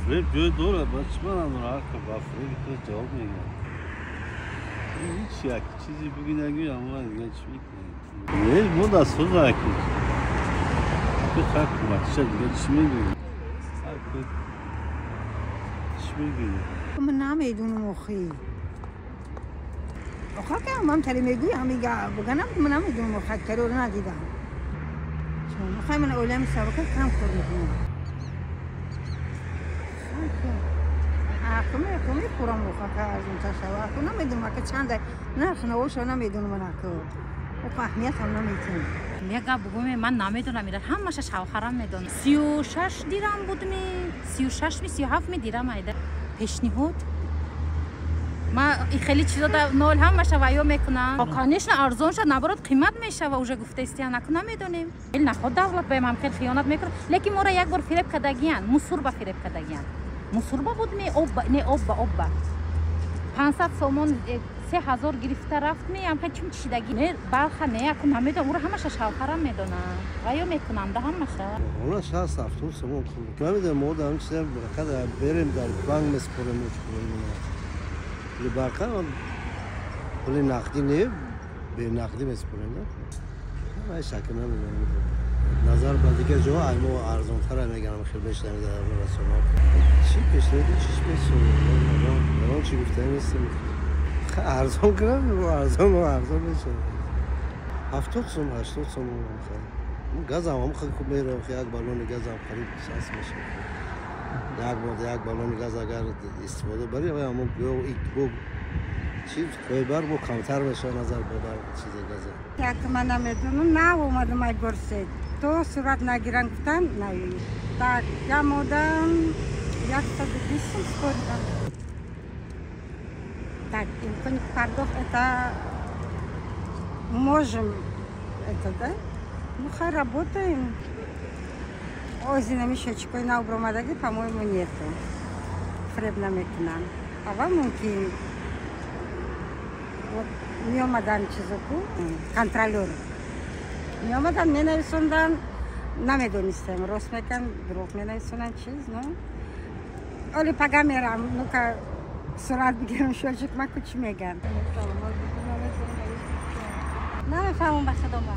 Фиреб ҷой дорад, ба чӣ ман надорам, ҳар ка ба фиреби худ ҷавоб мегӯяд. Ҳеҷ як чизе буги нагӯй, аммо дига чӣ мекунем? Не, мо дастсоза ки. Хай қиматиша дига чӣ мегӯем? Чӣ мегӯем? Ман намедонам охи. Охир ки ман тари мегӯй, ҳамига буганам, ман намедонам охир тари надидам. Чун охир ман оилаи сабака кам кор мекунам. Ахме хӯрам охир ка арзонтар шава. Аху намедонам ака чанд нарх навоша намедонам ман ака. Охир аҳамият ҳам наметиҳам. Як гап бугӯме, ман намедонам, ира ҳамаша шавҳарам медонам. 36 дирам будми, 36 ми 37 ми дирам айда. Пешниҳод ма хеле чизо да нол ҳамаша ваё мекунам. Конечно, арзон шад, наоборот қимат мешава, уже гуфтаистиян, аку намедонем. Хел наход давлат ба ман хел хиёнат мекунад, лекин моро як бор фиреб кардагиян, мусурба фиреб кардагиян. Мусурба буд ми об не обба обба. 500 сомон 3000 гирифта рафт ми, ам хел чун чидаги. Не барха не, аку намедонам, уро ҳамаша шавҳарам медонам. Ваё мекунам да ҳамаша. Она 60-70 сомон. Намедонам, мо дар ҳамин чиза қадар берем дар банк месупорем, пули барқа, пули нақдӣ не, бенақдӣ месупорем. Ман шакл намедонам. Назар ба дигар ҷоҳо ай мо арзонтар меганам, хел мешунавем дар расонаҳо. Чӣ пешниҳоди чиш месонам? Ягон чӣ гуфта нестем. Арзон кунам, арзон, арзон мешавад. 70 сом, 80 сом. Газам ҳам хеле хуб меравад, як баллони газам қариб 60 мешавад. Як бор як баллони газ агар истифода барӣ, ҳамон бо чиз қойбар бо камтар мешавад назар ба бар чизи газа. Як ман намедонам, нав омадам ай горсед. То сурат нагиран гуфтан, наёй. Так, я модам 120 сом споридам. Так, имкони пардохт это можем, это, да? Ну, хай работаем. Ози нами счетчикой на обромадаги, по-моему, нету. Фреб намекунам. А вам мумкин. Вот меомадан чизоку, контролёр. Меомадан, менависондан, намедонистем. Рост мекан, дурӯғ менависонан чиз, ну. Оли пага мерам, ну-ка, сурат бигирам счетчик, ма ку чӣ меган. Намефаҳмам ба худома.